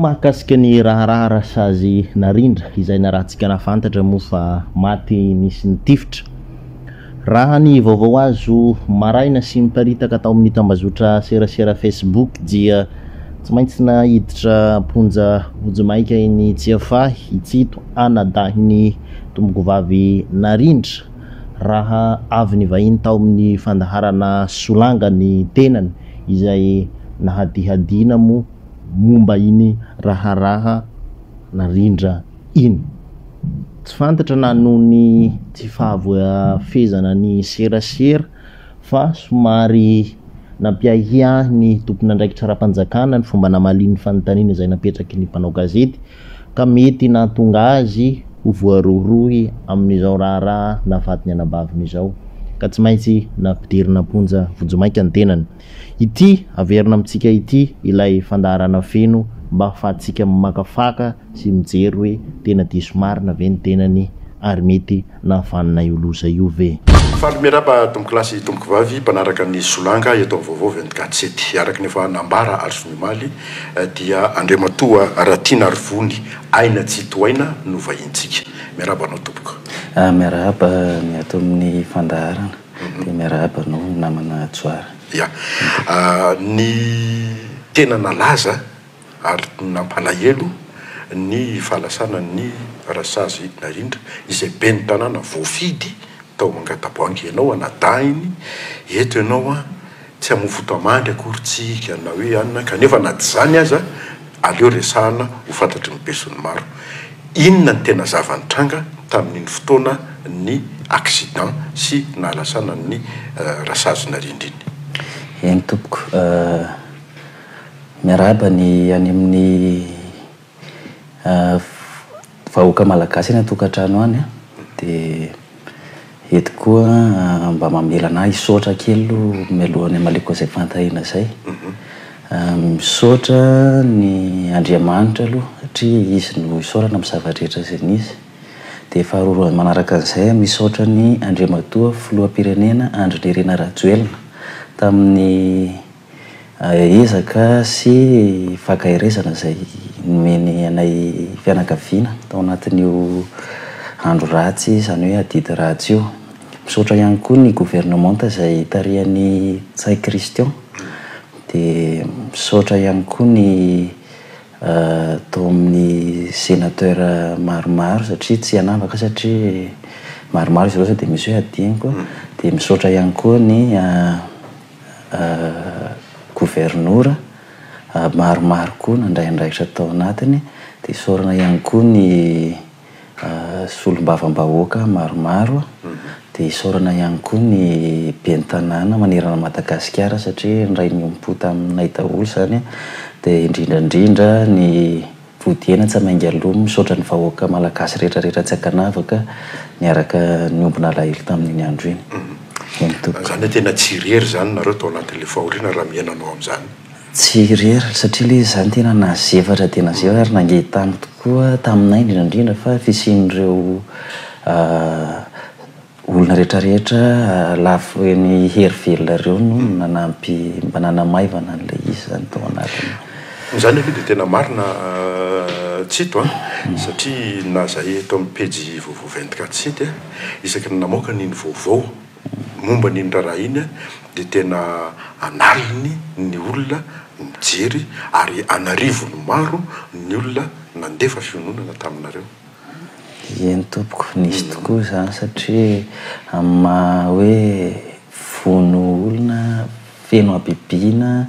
mahakasika ny raharaha Rasazy Narindra izay narahantsika nahafantatra moa fa maty nisy nitifitra. Raha ny vaovao azo maraina sy miparitaka tao amin'ny tambazotra serasera Facebook dia tsy maintsy naiditra am-ponja vonjimaika eny Tsiafahy i Tsito anadahin'ny tompokovavy Narindra raha avy nivahiny tao amin'ny fandaharana Solanga ny tenany izay nahadihadiana moa momba iny raharaha Narindra iny. Tsy fantatra na noho ny tsy fahavoafehezana ny serasera fa somary nampiahiahy ny tompon'andraikitra ara-panjakana ny fomba namaliany fanontaniana izay napetraky ny mpanao gazety ka mety nahatonga azy ho voarohirohy amin'izao raharaha nahafaty ny anabaviny izao ka tsy maintsy nampidirina am-ponja vonjimaika ny tenany. Ity averina amintsika ity ilay fandaharana feno mba ahafahantsika mamakafaka sy mijery hoe tena diso marina ve ny tenany ary mety nahavanona io loza io ve? Faly miarahaba tompokolahy sy tompokovavy mpanaraka ny Solanga eto amin'ny Vaovao 24 sept. Araka ny efa nambara ary sonia omaly dia Andriamatoa Ratianarivony Aina Tsitohaina no vahintsika. Miarahaba anao tompoko. Miarahaba ny ato amin'ny fandaharana dia miarahaba anao namana Johara. Ya. Ny tena nalaza ary nampalahelo ny fahalasanan'i Rasazy Narindra izay ben'ny tanàna voafidy tao Angataboahangy. Ianao anadahiny, eto ianao an, tsy hamoa foto-mandry akory tsika na hoe anona, kanefa na dia izany aza aleo resahana ho fantatry ny besinimaro. Inona ny tena zava-nitranga tamin'iny fotoana ny accident sy nahalasanan'i Rasazy Narindra iny? Eny tompoko. Miarahaba ny any amin'ny vahoaka malagasy any an-tokantrano any an, dia eto koa mba mamela anah hisaotra kely aloha mialohan'ny hamaliako an'izay fanontaniana izay. Misaotra ny Andriamanitra aloha satria Izy no isaorana amin'ny zava-drehetra izay nisy. Dia faharoa manaraka an'izay, misaotra ny Andriamatoa Filoham-pirenena Andry Nirina Rajoelina tamin'ny Ezaka sy fankaherezana izay nomeny anay fianakaviana tao anatin'io andro ratsy izany hoe adidy ratsy io. Misaotra ihany koa ny governemanta izay tarihan'i Ntsay Christian. Dia misaotra ihany koa ny tao amin'ny sénateur maromaro satria tsy hanavaka satria maromaro izy ireo sao dia misy hoe adinoko. Dia misaotra ihany koa ny Governora maromaro koa nandray andraikitra tao anatiny, dia isaorana ihany koa ny solombavambahoaka maromaro, dia isaorana ihany koa ny ben'ny tanàna manerana an'i Madagasikara satria niray niombom-po taminay daholo izany, dia indrindra indrindra ny Vodiaina tsy hamainga loha, misaotra ny vahoaka malagasy rehetra rehetra tsy ankanavaka niaraka niombona alahelo tamin'iny andro iny. Eny tompoko. Izany hoe tena tsy irery izany nareo tao anatin'ilay fahoriana raha miaina anao amin'izany? Tsy irery satria ilay izy izany tena nazevatra dia nazevatra ary nangetany tokoa taminay indrindra indrindra fa fisian'ireo Olona rehetra rehetra lafo ireny hery velona ireo no nanampy mba nanamaivana an'ilay izy izany tao anatiny. Izany aloha dia tena marina Tsito a, satria na zahay eto amin'ny pejy vaovao 24 sept a, isaky ny namoaka an'iny vaovao momba an'iny raharaha iny dia tena an'aliny ny olona mijery ary an'arivony maro ny olona nandefa fiononana taminareo. Eny tompoko, nisy tokoa izany satria amin'ny maha hoe vono olona feno habibiana,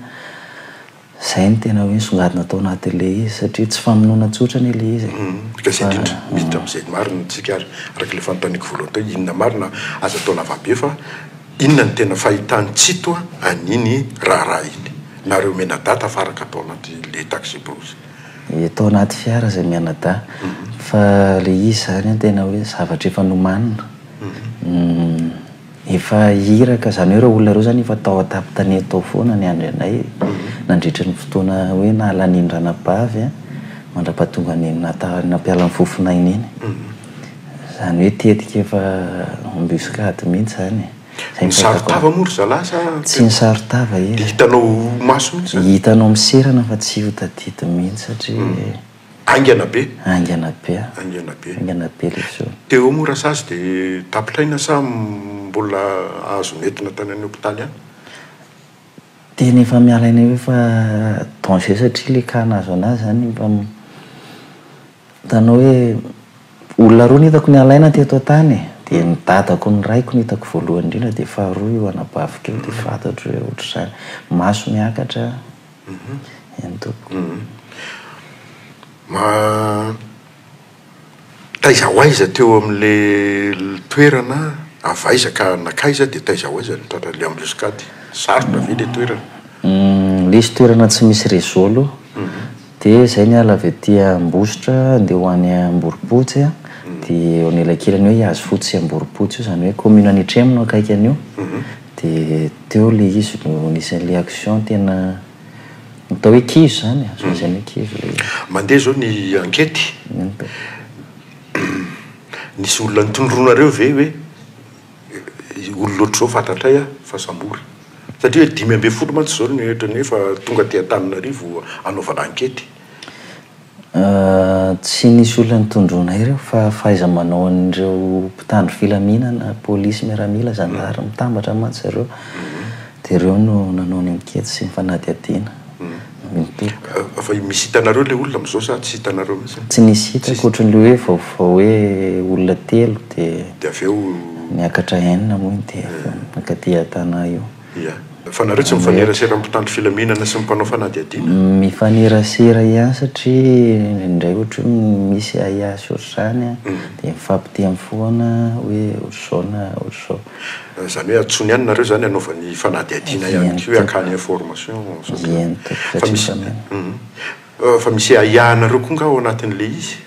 izay no tena hoe nisongadina tao anatin'ilay izy satria tsy famonoana tsotra anie ilay izy e. Ka izay indrindra, miditra amin'izay marina isika ary, araka ilay fanontaniako voalohany teo, inona marina, aza atao lavabe fa inona no tena fahitan'i Tsito an'iny raharaha iny, nareo mianadahy tafaraka tao anatin'ilay taxi-brousse. Tao anaty fiara izay mianadahy fa le izy zany an tena hoe zavatra efa nomanina, efa iraka zany hoe ireo olona ireo zany efa tao an-tampon-tanety tao foana niandry anay nandritry ny fotoana hoe nahalaniany ranabavy an, mandra-pahatonga ny nampiala ny fofon'aina iny, zany hoe tetika efa embuscade mihitsy zany e. Zay ny fahitako Nisaron-tava moa ry zalahy sa Tsy nisaron-tava izy. Dia hitanao maso mihitsy izany? Hitanao miserana fa tsy ho tadidy mihitsy satria. Haingana be. Haingana be. Haingana be. Haingana be ilay fisehoana. Teo eo moa rasazy dia tapitraina sa mbola azo nentina tany amin'ny hopitaly ihany? Tena efa miala aina eo fa danger satria ilay cas nahazo anazy izany efa hitanao hoe olona roa no hitako niala aina teto an-tany e, dia ny dadako ny raiko no hitako voalohany indrindra dia faharoa io anabaviko io dia fantatro hoe ohatr'izany, maso miakatra. Eny tompoko. Ma taiza ho aiza teo amin'le toerana avy aiza ka nankaiza dia taiza ho aiza no tratran'le embuscade? Sarotra ve le toerana? Le izy toerana tsy misy réseau aloha dia zay niala avy aty Ambositra andeha ho any Amborompotsy a, dia eo anelakelany eo Ihazofotsy sy Amborompotsy io izany hoe commune an'Itremo no akaiky an'io. Dia teo ilay izy no nisy an'ilay action tena atao hoe kizo izany e, azo lazaina hoe kizo ilay izy. Mandeha izao ny ankety, nisy olona notondroinareo ve hoe olona ohatr'izao fantatray aho fa sambory? Satria hoe 15 mantsy izao ny ohatran'ny hoe efa tonga aty Antananarivo hanaovana ankety. Tsy nisy olona nitondroanay ireo fa fahaiza-manao an'ireo mpitandro filaminana, polisy, miaramila, zandary, mitambatra mantsy zareo dia ireo no nanao ny ankety sy ny fanadihadiana mitoka. Fa misy hitanareo ilay olona amin'izao sa tsy hitanareo mihitsy? Tsy nisy hita ankoatran'ilay hoe vaovao hoe olona telo dia Dia avy eo. niakatra enina moa iny dia nankaty an-tanà io. Ia. Fa nareo tsy mifanerasera amin'ny mpitandro filaminana sy ny mpanao fanadihadiana? Mifanerasera ihany satria indraindray ohatra hoe misy ahiahy sy ohatr'izany an, dia mifampiteny foana hoe ohatr'izao na ohatr'izao. Izany hoe antsoiny ihany nareo izany hanaovany fanadihadiana ihany koa hoe hakany information sao dia. Eny tompoko Fa satria misy mifameno. Fa misy ahiahinareo koa nga ao anatin'ilay izy?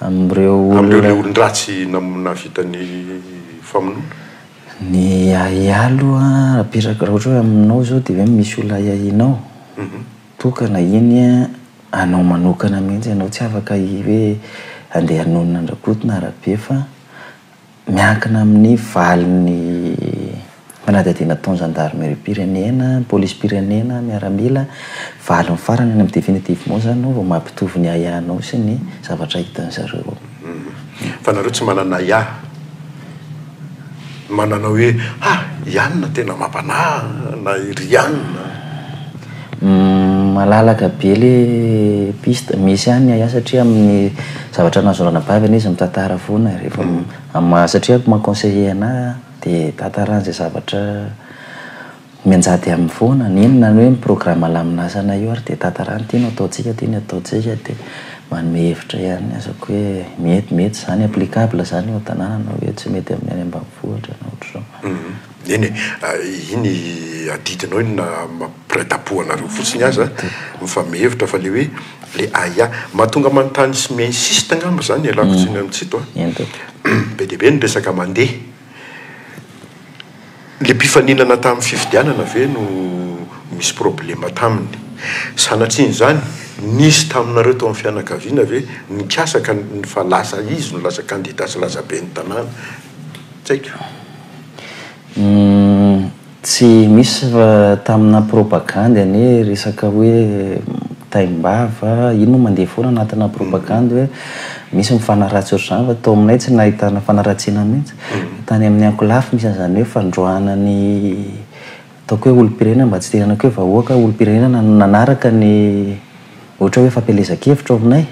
Amin'ireo Amin'ireo olona. ilay olon-dratsy nahavita ny famonoana? Ny ahiahy aloha apetraka raha ohatra hoe aminao izao dia hoe misy olona ahiahianao, tokana iny anao manokana mihitsy ianao tsy afaka hoe andeha hanonona an-dRakoto na Rabe fa miankina amin'ny valin'ny fanadihadiana ataon'ny zandarimeriam-pirenena, polisim-pirenena, miaramila, valiny farany any amin'ny définitivement izany ianao vao mampitovy ny ahiahinao sy ny zavatra hitan'zareo ao. Fa nareo tsy manana ahiahy? Manana hoe ha! I anona tena mampanahy na i ry anona. Malalaka be le piste, misy ihany ny ahiahy satria amin'ny zavatra nahazo ranabavy anie izy mitantara foana e, rehefa amin'ny maha satria maha conseiller anahy dia tantarany izay zavatra Mianjady aminy foana, n'inona ny hoe ny programme lamin'asanay io ary dia tantarany ity no ataontsika, ity no ataontsika dia manome hevitra ihany azoko hoe mety, mety izany, applicable izany eo an-tanàna na hoe tsy mety amin'ny any ambanivohitra na ohatr'izao. Eny e, iny adidinao iny na mampiray tampo anareo fotsiny aza mifanome hevitra fa le hoe le ahiahy mahatonga manontany sy mi-insiste angamba izany ialako tsiny amin'i Tsito a, be dia be ny resaka mandeha. Le mpifaninana tamin'ny fifidianana ve no misy problema taminy? Sanatrian'izany, nisy taminareo tao amin'ny fianakaviana ve nikasa ka fa lasa izy no lasa kandida sy lasa ben'ny tanàna? Tsy haiko. Humm tsy misy fa tamina propagandy anie resaka hoe taimbava, iny moa mandeha foana anatina propagandy hoe misy mifanaratsy ohatr'izany fa tao aminay tsy nahitana fanaratsiana mihitsy. Tany amin'ny ankolafy misy an'izany hoe fandroahana ny ataoko hoe olom-pirenena mba tsy hitenenako hoe vahoaka, olom-pirenena nanaraka ny ohatra hoe fampielezan-kevitra ao aminay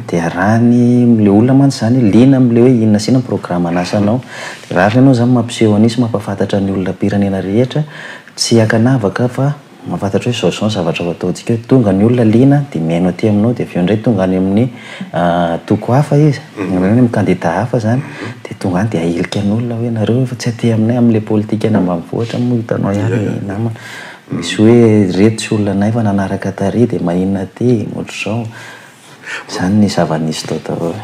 dia arahany ilay olona mantsy izany liana amin'ilay hoe inona sy inona ny programan'asanao. Dia rariny ianao izany mampiseho an'io sy mampahafantatra ny olom-pirenena rehetra tsy ankanavaka fa Mahafantatra hoe izao izao ny zavatra ho ataontsika eo. Tonga ny olona liana dia mihaino aty aminao dia avy eo indray tonga any amin'ny antoko hafa izy, any amin'ny kandida hafa izany, dia tonga any dia ahilika ny olona hoe nareo efa tsy aty aminay amin'ilay politika any ambanivohitra moa hitanao ihany ny namana. Misy hoe ireto tsy olona anay fa nanaraka tary dia maninona aty, ohatr'izao. Izany ny zava-nisy tao daholo.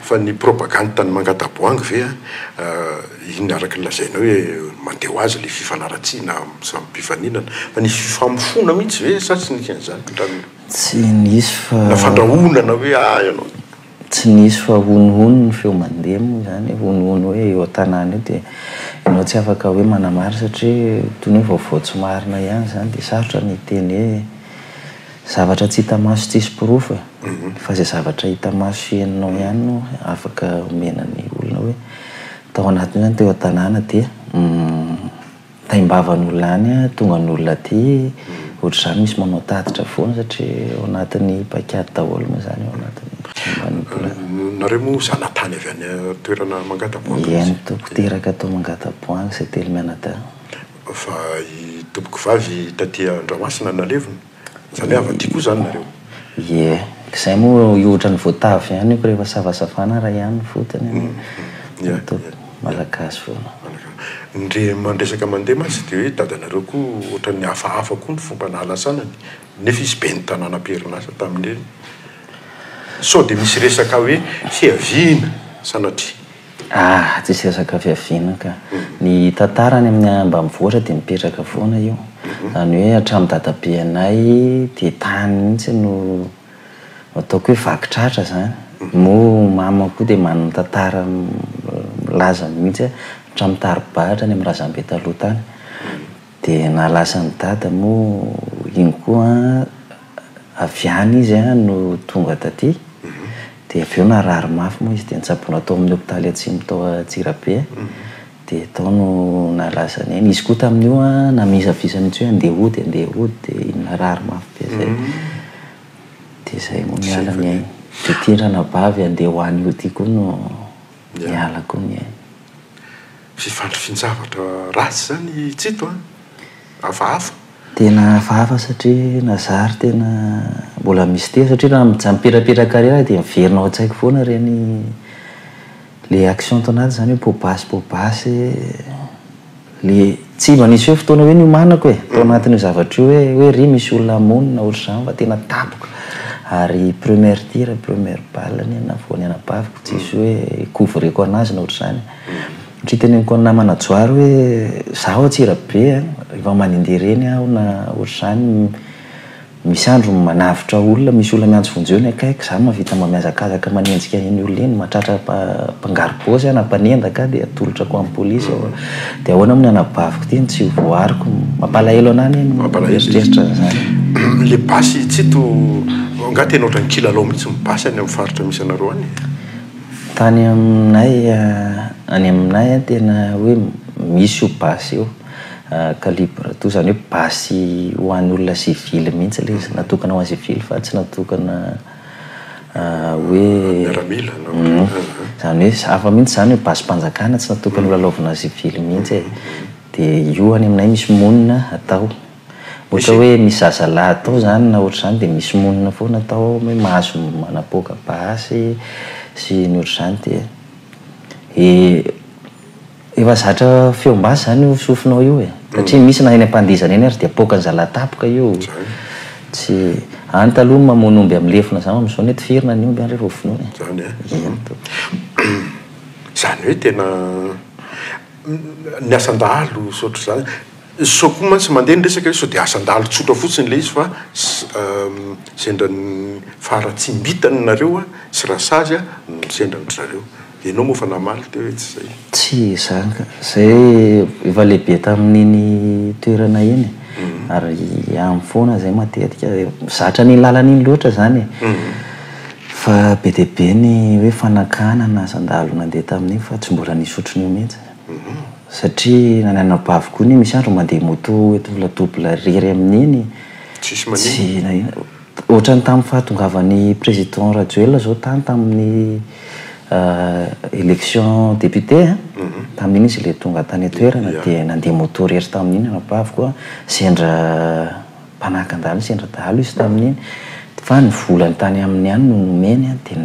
Fa ny propagandy tany Mangataboahangy ve an, iny araka ny lazainao hoe mandeha ho azy ilay fifanaratsiana samy mpifaninana, fa nisy fifamofoana mihitsy ve sa tsy nisy an'izany ohatran'ny. Tsy nisy fa. Na fandrahonana hoe ah ianao. Tsy nisy fa honohono ny feo mandeha moa izany, honohono hoe eo an-tanàna eo dia. Ianao tsy afaka hoe manamarina satria toy ny hoe vaovao tsy marina ihany izany dia sarotra ny hiteny hoe zavatra tsy hita maso tsisy porofo e. Fa izay zavatra hita maso sy henonao ihany no afaka omena ny olona hoe tao anatin'io izany teo an-tanàna dia Taim-bava ny olona any, tonga ny olona aty, ohatr'izany misy manao tatitra foana satria ao anatin'ny paikady daholo moa izany ao anatin'ny manipulation. Nareo moa zanatany avy any toerana Mangataboahangy Eny tompoko, teraka tao Mangataboahangy izay telo mianadahy. Fa i tompokovavy taty Andramasina nalevina? Izany hoe avy aty koa izany nareo? Ie, izay moa io ohatran'ny voatavo ihany io rehefa savasavana raha ihany ny fotony an, Malagasy foana. Ny re mandresaka mandeha mantsy dia hoe dadanareo koa ohatran'ny hafahafa koa ny fomba nahalasanany nefa izy ben'ny tanàna am-perinasa tamin'ireny. Sao dia misy resaka hoe fiaviana sanatria? Ah, tsisy resaka fiaviana ka. Ny tantara any amin'ny ambanivohitra dia mipetraka foana io. Izany hoe hatramin'ny dadabeanay dia tany mihitsy no ataoko hoe vaky tratra izany. Moa mama koa dia manana tantara milaza mihitsy hatramin'ny tari-bahatra any amin'ny razambe taloha tany. Dia nahalasa an'i dada moa iny koa avy any izy no tonga taty. Dia avy eo narary mafy moa izy dia nitsaboina tao amin'ny hopitaly Atsimo tao Antsirabe. Dia tao no nahalaza ny ainy. Izy koa tamin'io namisavisa mihitsy hoe andeha hody, andeha hody dia iny narary mafy be izay. Dia izay moa niala ny ainy. Dia ity ranabavy andeha ho any hody ity koa no niala koa ny ainy. Fifandrifian-javatra ratsy izany i Tsito an! Hafahafa. Tena hafahafa satria nazary tena mbola mistery satria raha mijampirampira irery aho dia miverina ao an-tsaiko foana ireny le action tao anaty izany hoe poa-basy poa-basy le tsy mba nisy hoe fotoana hoe niomanako e, tao anatin'io zavatra io hoe hoe ry misy olona hamono na ohatr'izany fa tena tampoka ary première tir première balle anie navoan'ny anabaviko tsisy hoe couvre-ko anazy na ohatr'izany. Satria teneniko an'i namana Johary hoe zaho Antsirabe a, rehefa mandehandeha ireny aho na ohatr'izany, misy andro manavotra olona, misy olona miantso vonjeo ny akaiky, izaho mahavita mba mihazakazaka manenjika iny olona iny, mahatratra mpangaro-paosy aho na mpanendaka aho dia atolotrako amin'ny polisy aho. Dia ahoana moa ny anabaviko ity no tsy ho voaariko? Mampalahelo an'ahy anie ny mieritreritra an'izany. Ilay basy tsy to, angaha tena ohatran'ny kilalao mihitsy ny basy any amin'ny faritra misy anareo any e? Tany aminay, any aminay tena hoe misy io basy io, calibre toa izany hoe basy ho an'ny olona sivily mihitsy ilay izy, natokana ho an'ny sivily fa tsy natokana hoe. Miaramila na ohatran'izany. Izany hoe hafa mihitsy izany hoe basim-panjakana tsy natokana holalaovina sivily mihitsy e. Dia io any aminay misy monina atao. Ohatra hoe misy zazalahy atao zany na ohatr'izany dia misy monina foana atao ao hoe mahazo manapoaka basy sy ny ohatr'izany dia efa zatra feom-basy zany io sofinao io e, satria misy na eny am-pandihizana eny ary dia apoakan'ny zalahy tapoka io, tsy, any taloha ny mamono omby amin'ny lefona zany fa amin'izao anie tifirina ny omby any rehefa ho vonoina e. Zany an? Eny tompoko. Zany hoe tena ny asan-dahalo sy ohatr'izany, Sao koa mantsy mandeha ny resaka hoe sao dia asan-dahalo tsotra fotsiny ilay izy fa sendra ny faharatsiam-bitany nareo sy rasazy no sendra an-dry zareo. Ianao moa efa namaly teo hoe tsy izay. Tsy izany ka. Izay efa lehibe tamin'iny toerana iny ary any foana izay matetika, zatra an'iny lalana iny loatra izany e. Fa be dia be ny hoe fanakanana asan-dahalo nandeha tamin'iny fa tsy mbola nisy ohatran'io mihitsy. Satria na ny anabavy koa anie misy andro mandeha moto eto la double irery amin'iny Tsisy maninona. tsy na inona. Ohatran'ny tamin'ny fahatongavan'i président Rajoelina zao tany tamin'ny élection député a, tamin'iny izy le tonga tany an-toerana dia nandeha moto irery tamin'iny anabaviko a, sendra Mpanakan-dahalo sendra dahalo izy tamin'iny fa ny volany tany aminy ihany no nomeny dia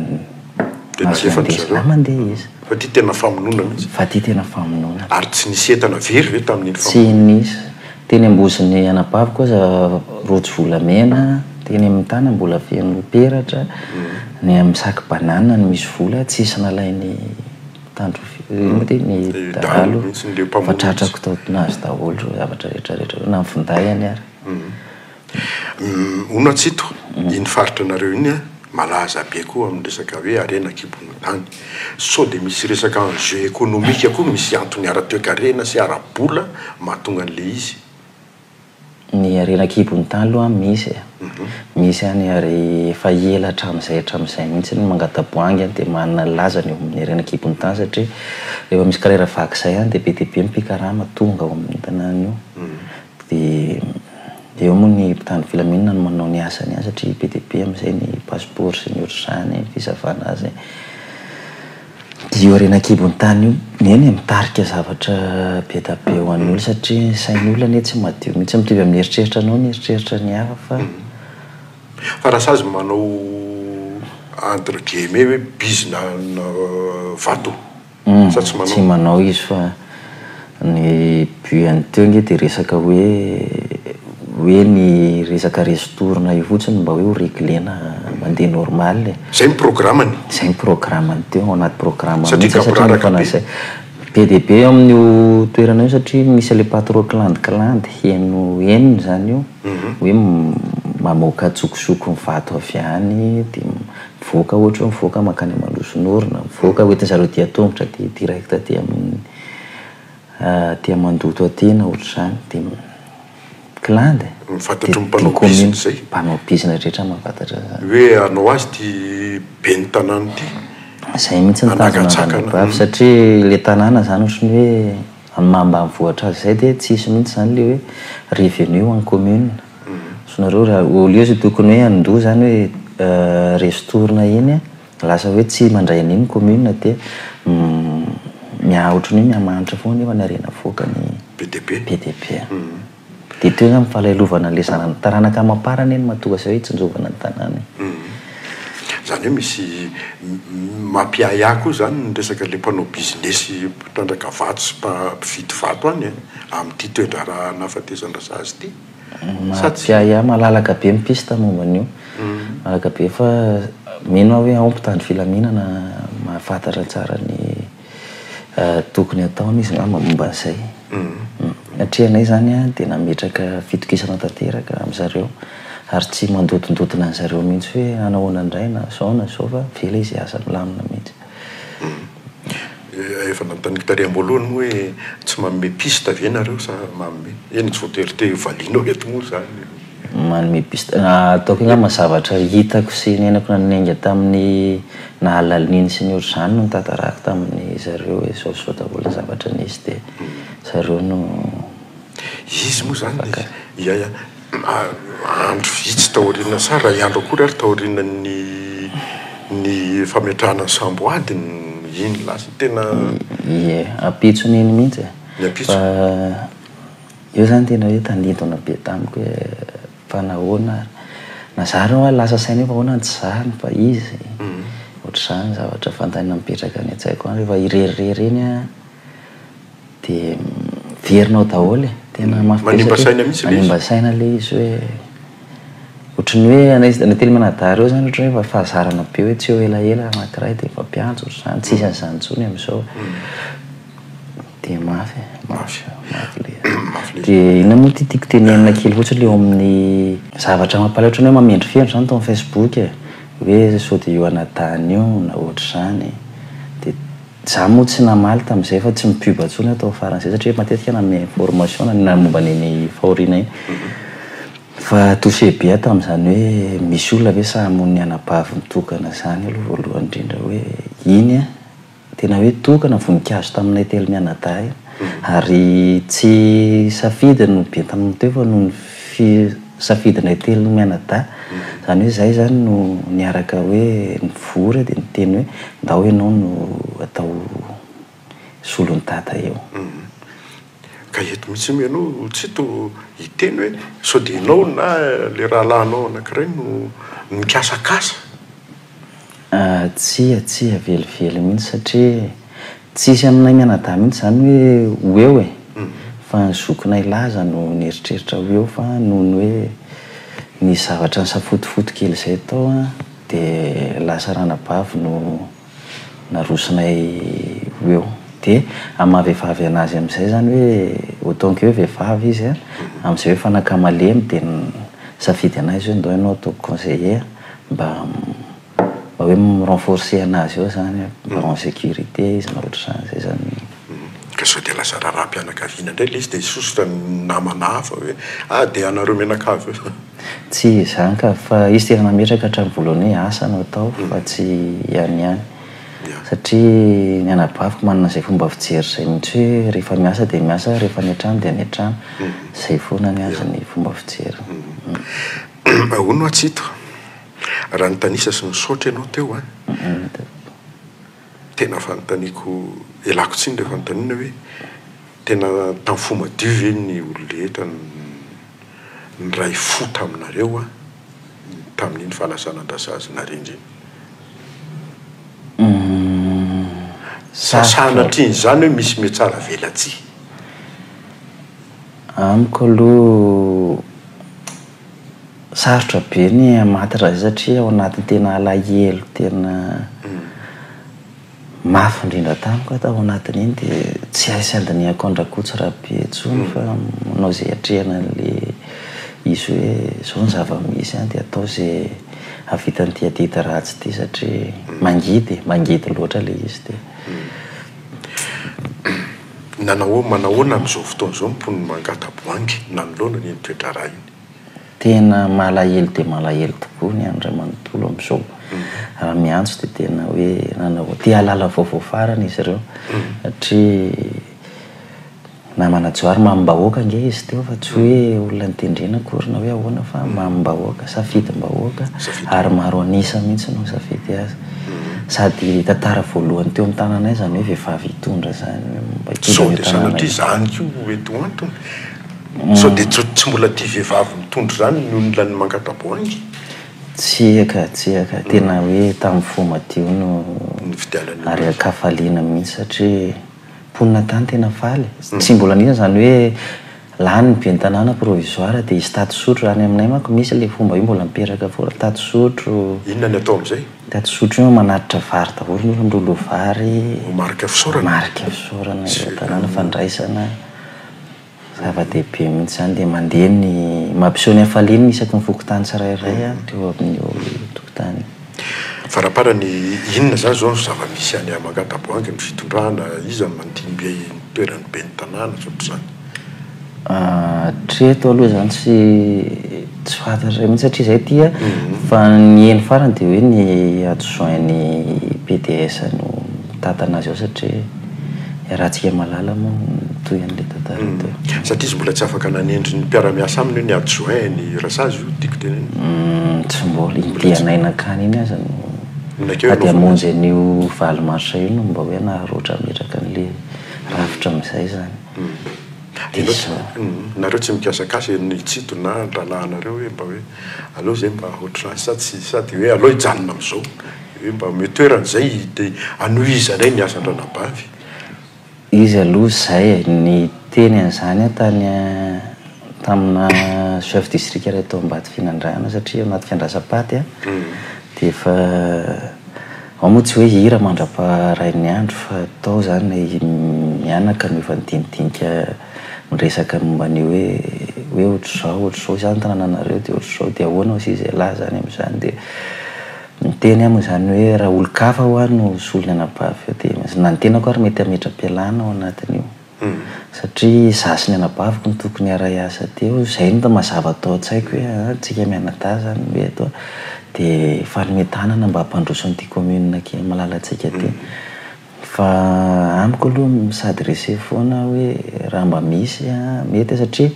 Dia nahazo nalefan-dry nandeha zareo. na mandeha izy. Fa ity tena famonoana mihitsy. Fa ity tena famonoana. Ary tsy nisy entana very ve tamin'iny Tsy famonoana? nisy. Teny am-bozon'ny anabaviko aza rojo volamena, teny amin'ny tany mbola feno peratra, ny amin'ny sac banane no misy vola, tsisy nalain'ny mpitandro ino moa ity ny Dahalo dahalo mihitsy, ny fa mpamono mihitsy. tratrako tao nahazo daholo ireo zavatra rehetra rehetra ireo na ny finday any ary. Hono Atsito, iny faritra anareo iny an, Malaza be koa amin'ny resaka hoe harena an-kibon'ny tany. Sao dia misy resaka enjeu économique koa, misy antony ara-toekarena sy ara-bola mahatonga an'ilay izy? Ny harena an-kibon'ny tany aloha misy e. Misy any ary efa ela hatramin'izay hatramin'izay mihitsy ny Mangataboahangy dia manana ny lazany eo amin'ny harena an-kibon'ny tany satria rehefa misy carrière vaky izay any dia be dia be ny mpikarama tonga ao amin'io tanàna io. Dia eo moa ny mpitandro filaminana no manao ny asany any satria be dia be amin'izay ny passeport sy ny ohatr'izany, ny fisavana azy. Dia io harena an-kibon'ny tany io, eny e, mitarika zavatra be da be ho an'ny olona satria ny sain'olona anie tsy madio mihitsy, mitovy amin'ny eritreritra anao ny eritreritra ny hafa fa. Fa raha sazy manao entre guillemets hoe bizina vato sa tsy manao? Tsy manao izy fa ny but an'ny teo nge dia resaka hoe hoe ny resaka ristourne io fotsiny mba hoe ho reglena mandeha normal e. Zay ny programany. Zay ny programany teo, ao anaty programme Satria mihitsy satria gaboraraka efa be. nazay. Be dia be eo amin'io toerana io satria misy an'ilay patron kilandiklandy heno henony izany io hoe mamoaka antsokosoko ny vato avy any dia mivoaka ohatra hoe mivoaka mankany Amalosonorina, mivoaka hoentin-zareo dian-tongotra aty direct aty amin'ny aty Mandoto aty na ohatr'izany dia Cland e! Ny fantatry ny mpanao bizina izay. Mpanao bizina rehetra mahafantatra an'izany. Hoe hanao azy ity ben'ny tanàna ity. Izay mihitsy ny tanjona Andranobavy satria ilay tanàna izany ohatry ny hoe amin'ny maha ambanivohitra azy izay dia tsisy mihitsy izany ilay hoe revenu ho an'ny commune. Azonareo raha au lieu izay tokony hoe handoa izany hoe ristourne iny lasa hoe tsy mandray an'iny ny commune dia miha ohatry ny hoe miha-mahantra foana nefa ny harena avoakany Be dia be. Be dia be. Dia teo izany falahelovana an'ilay zanany taranaka amam-para anie no mahatonga izay hoe hitsinjovana ny tanàna e. Izany hoe misy mampiahiahy koa izany ny resaka ilay mpanao bizinesy mpitrandraka vato sy mpividy vato any e, amin'ity toe-draharaha nahafatesan-dRasazy ity. Sa tsy. Mampiahiahy, malalaka be ny piste momba an'io. Malalaka be fa mino aho hoe ao ny mpitandro filaminana mahafantatra tsara ny tokony hataony izy angamba momba an'izay. Satria anay izany dia nametraka fitokisana tanteraka amin-dry zareo ary tsy mandodondodona an-dry zareo mihitsy hoe hanahoana indray na izao na izao fa avela izy hiasa milamina mihitsy. Efa nanontaniako tary am-boalohany moa hoe tsy manome piste ve nareo sa manome? Eny tsy voatery te hovalianao eto moa izany. Manome piste, ataoko angamba ny zavatra hitako sy niainako na niainga tamin'ny nahalala iny sy ny ohatr'izany no nitantarako tamin'ny zareo hoe izao sy izao daholo ny zavatra nisy dia zareo no Izy moa izany dia andro vitsy taoriana sa iray andro akory ary taorian'ny ny fametrahana ny samboady iny lasa tena. Ie, ampitsony iny mihitsy e. Ny ampitso. Fa eo izany tena hoe tandindona be tamiko hoe fa nahoana ary. Na za ary hoa lasa saina hoe fa ahoana no tsy zahany fa izy. Ohatr'izany ny zavatra fanontaniana mipetraka any an-tsaiko any rehefa irery irery iny aho. Dia miverina ao daholo e, tena mafy be Manimba satria saina mihitsy ilay izy. manimba saina ilay izy hoe ohatry ny hoe anay anay telo mianadahy ireo izany ohatry ny hoe efa fahazarana be hoe tsy eo elaela anankiray dia mifampiantso ohatr'izany, tsisy an'izany intsony amin'izao. Dia mafy e, mafy, mafy ilay izy. Mafy ilay izy. Dia inona moa ity tiako tenenina kely fotsiny ilay eo amin'ny zavatra mampalahelo ohatry ny hoe mamendrofendro izany tao amin'ny Facebook e, hoe sao dia io anadahiny io na ohatr'izany, dia Za moa tsy namaly tamin'izay fa tsy mi-pub intsony aho tao faran'izay satria matetika nanome information na momba an'iny fahoriana iny. Fa touché be aho tamin'izany hoe misy olona ve sahy hamono ny anabaviny tokana izany aloha voalohany indrindra hoe iny an, tena hoe tokana voninkazo taminay telo mianadahy ary tsy safidy no be tamin'ny teo fa noho ny fi- safidinay telo mianadahy, izany hoe izahay izany no niaraka hoe nivory dia niteny hoe ndao ianao no atao solon'i dada eo. Ka eto mihitsy moa ianao tsy to hiteny hoe sao dia ianao na ilay rahalahinao anankiray no nikasakasa? Tsia, tsia velively mihitsy satria tsisy aminay mianadahy mihitsy izany hoe ho eo e! Fa ny zokinay laza no nieritreritra ho eo fa noho ny hoe nisy zavatra nisafotofoto kely izay tao an, dia lasa ranabavy no narosonay ho eo. Dia amin'ny maha vehivavy an'azy amin'izay izany hoe autant que hoe vehivavy izy an, amin'izay hoe fanaka malemy dia nisafidy an'ahy izy hoe ndao ianao ataoko conseiller mba. Mba hoe mi-renforcer anazy eo zany, mba en sécurité izy na ohatr'izany, zay zany. Ka sao dia lasa raharaham-pianakaviana indray ilay izy dia hisosotra ny namana hafa hoe ah dia anareo mianakavy eo. Tsy izany ka, fa izy tena nametraka hatramin'ny voalohany hoe asa no atao fa tsy ihany ihany. Satria ny anabaviko manana izay fomba fijery izay mihitsy hoe rehefa miasa dia miasa, rehefa any an-trano dia any an-trano. Izay foana ny azy ny fomba fijeriny. Ahoana hoa Tsito? Raha nitanisa sy nisaotra ianao teo an! Tena fanontaniako, ialako tsiny ilay fanontaniana hoe tena tamin'ny fo madio ve ny olon-drehetra niray fo taminareo an, tamin'iny fahalasanan-dRasazy narindra iny? Sa sanatrian'izany hoe misy mihatsara velatsihy? Amiko aloha Sarotra be ny hamantatra izay satria ao anatin'ny tena alahelo tena mafy indrindra tamiko aho tao anatin'iny dia tsy hay sy andinihako an-dRakoto Rabe intsony fa manao izay hiatrehana an'ilay izy hoe izao ny zava-misy an, dia atao izay hahavita an'ity adidy ratsy ity satria mangidy e, mangidy loatra ilay izy dia. Nanao manahoana amin'izao fotoana izao ny mponin'i Mangataboahangy nanoloana an'iny toe-draharaha iny? Tena malahelo dia malahelo tokoa ny andro iray manontolo amin'izao. Raha miantso dia tena hoe nanao te hahalala vaovao farany izy ireo satria namana Johary mamim-bahoaka ange izy teo fa tsy hoe olona notendrena akory na hoe ahoana fa mamim-bahoaka, safidim-bahoaka ary maro an'isa mihitsy no nisafidy azy. Sady tantara voalohany teo amin'ny tanànay izany hoe vehivavy hitondra izany, mba hitondra Sao an'io dia tanàna sanatria io. izany koa no mety ho antony? Sao dia tsy mbola tia vehivavy mitondra izany ny olona any Mangataboahangy? Tsia ka, tsia ka. Tena hoe tamin'ny fo madio no Nividianana ary io. an-kafaliana mihitsy satria mponina tany tena faly. Tsy mbola nisy izany hoe lany ny ben'ny tanàna provisoire dia hisy taty sotro. Any aminay manko misy ilay fomba io mbola mipetraka foana, taty sotro. Inona ny atao amin'izay? Taty sotro io manatitra vary daholo ny olona, miloloha vary. Ho marika fisaorana? Marika fisaorana eo an-tanàna, fandraisana. Zava-dehibe mihitsy izany dia mandeha ny mampiseho ny hafaliany isaky ny fokontany tsirairay teo amin'io tokontany io. Faraparany, inona izany izao ny zava-misy any Mangataboahangy, ny fitondrana, iza no mandimby ny toeran'ny ben'ny tanàna sy ohatr'izany? Hatreto aloha izany tsy tsy fantatra mihitsy satria izahay aty fa ny heno farany dia hoe ny adjoint-n'ny PDS no mitantana azy ao satria iarahantsika mahalala moa ny tohin'ilay tantara teo. Satria izy mbola tsy afaka nanendry ny mpiara-miasa aminy hoe ny adjoint ny Rasazy io tiako tenenina. Tsy mbola, iny dianay nankany iny aza no sady hamonjy an'io valo marsa io no mba hoe naharoatra hametraka an'ilay rafitra amin'izay izany. Dia izao. Nareo tsy mikasakasa ny Tsito na ny rahalahinareo hoe mba hoe aleo izay mba ohatr'izany sa tsy sa dia hoe aleo hijanona amin'izao. Hoe mba omeo toerana izay dia hanohizanay ny asan-dranabavy. Izy aloha izay e, niteny an'izany aho tany tamina chef district iray tao Ambatofinandrahana satria ao anaty fiandrasam-paty aho dia efa ao moa tsy hoe hira mandra-paharain'ny andro fa tao izany mianaka no efa nidinidinika miresaka momba an'io hoe hoe ohatr'izao ohatr'izao izany tanànanareo dia ohatr'izao dia ahoana hoy izy ialahy izany amin'izany dia Niteny aho moa izany hoe raha olon-kafa hoa no solon'ny anabavy eo dia na ny tenako ary mety hametra-pialana ao anatin'io. Satria izaho sy ny anabaviko no tokony hiara-hiasa teo, izay no mazava tao an-tsaiko hoe aa tsika mianadahy izany no eto dia hifanome tanana mba hampandroso an'ity commune kely malalantsika ity. Fa amiko aloha mi-s'adresser foana aho hoe raha mba misy mety satria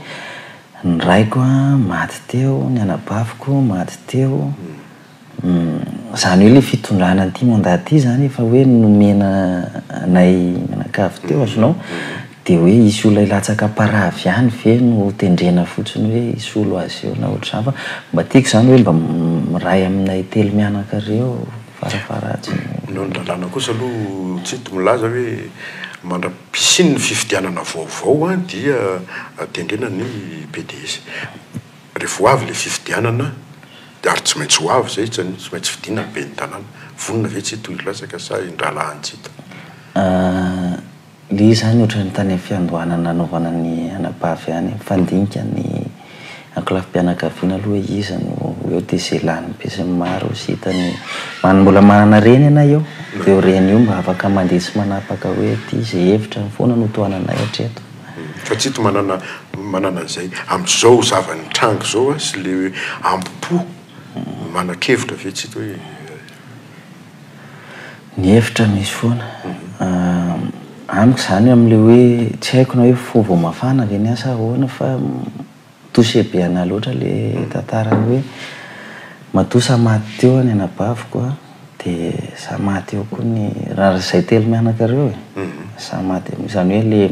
ny raiko maty teo, ny anabaviko maty teo. Izany hoe ilay fitondrana an'ity mandat ity izany efa hoe nomena anay mianakavy teo azonao, dia hoe hisy olona hilatsaka am-paravy ihany ve no ho tendrena fotsiny hoe hisolo azy eo na ohatr'izany fa mba tiako izany hoe mba miray aminay telo mianaka ireo farafaharatsiny. Noho ny lalàna kosa aloha Tsito milaza hoe mandra-pisian'ny fifidianana vaovao dia tendrena ny PDS. Rehefa ho avy ilay fifidianana, dia ary tsy maintsy ho avy izay, tsy tsy maintsy fidiana ny ben'ny tanàna. Vonona ve Tsito hilatsaka sa indrahalahin'i Tsito? Ilay izy izany ohatran'ny tany amin'ny fiandohana nanaovana ny anabavy ihany, mifandinika ny ankolafim-pianakaviana aloha hoe iza no. ho eo dia izay lanin'ny besinimaro sy hitany man mbola manana reny anay eo dia io reny io mba afaka mandeha sy manapaka hoe ity izay hevitra foana no tohananay hatreto. Fa tsy hita manana manana an'izay amin'izao zava-nitranga izao sy le ambo-po manan-kevitra ve tsy hita hoe. Ny hevitra misy foana. Amiko izany amin'ilay hoe tsy haiko na hoe fo vao mafana ve ny ahy sa ahoana fa touché be anah loatra ilay tantara hoe matoa sa maty teo ny anabaviko a, dia sa maty eo koa ny raha izay telo mianaka ireo e, sa maty eo, izany hoe le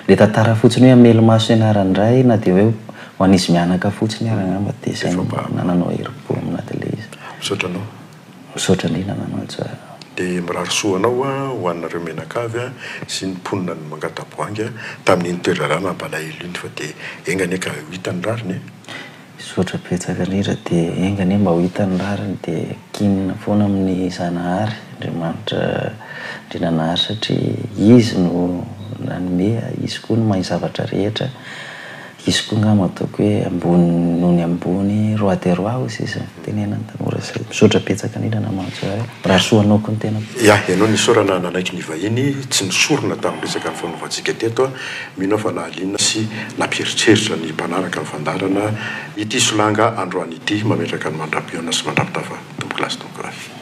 le tantara fotsiny hoe hamely maso ny anaran-dray na dia hoe ho an'izy mianaka fotsiny ary angamba dia izay no nananao herim-po amin'ilay izy. Misaotra anao. Misaotra indrindra Namanjo a. Dia mirary soa anao ho anareo mianakavy sy ny mponina any Mangataboahangy tamin'iny toe-draharaha nampalahelo iny fa dia enga anie ka ho hita ny rariny e. Misaotra betsaka indrindra dia enga anie mba ho hita ny rariny dia kinina foana amin'ny Zanahary Andriamanitra Andriananahary satria Izy no nanome Izy koa no mahay ny zavatra rehetra Izy koa angamba ataoko hoe ambony noho ny ambony, roi des rois hoy sisa ny fitenenan'ny tanora izay. Misaotra betsaka indrindra namanjo ahy. Mirary soa anao koa ny tenako. Ya, ianao nisaorana nanaiky ny vahiny, tsy nisorona tamin'ny resaka nifanaovantsika teto. Mino aho fa nahaliana sy nampieritreritra ny mpanaraka ny fandaharana ity solanga androany ity. Mametraka ny mandra-pihaona sy mandra-pitafa tompokolahy sy tompokovavy.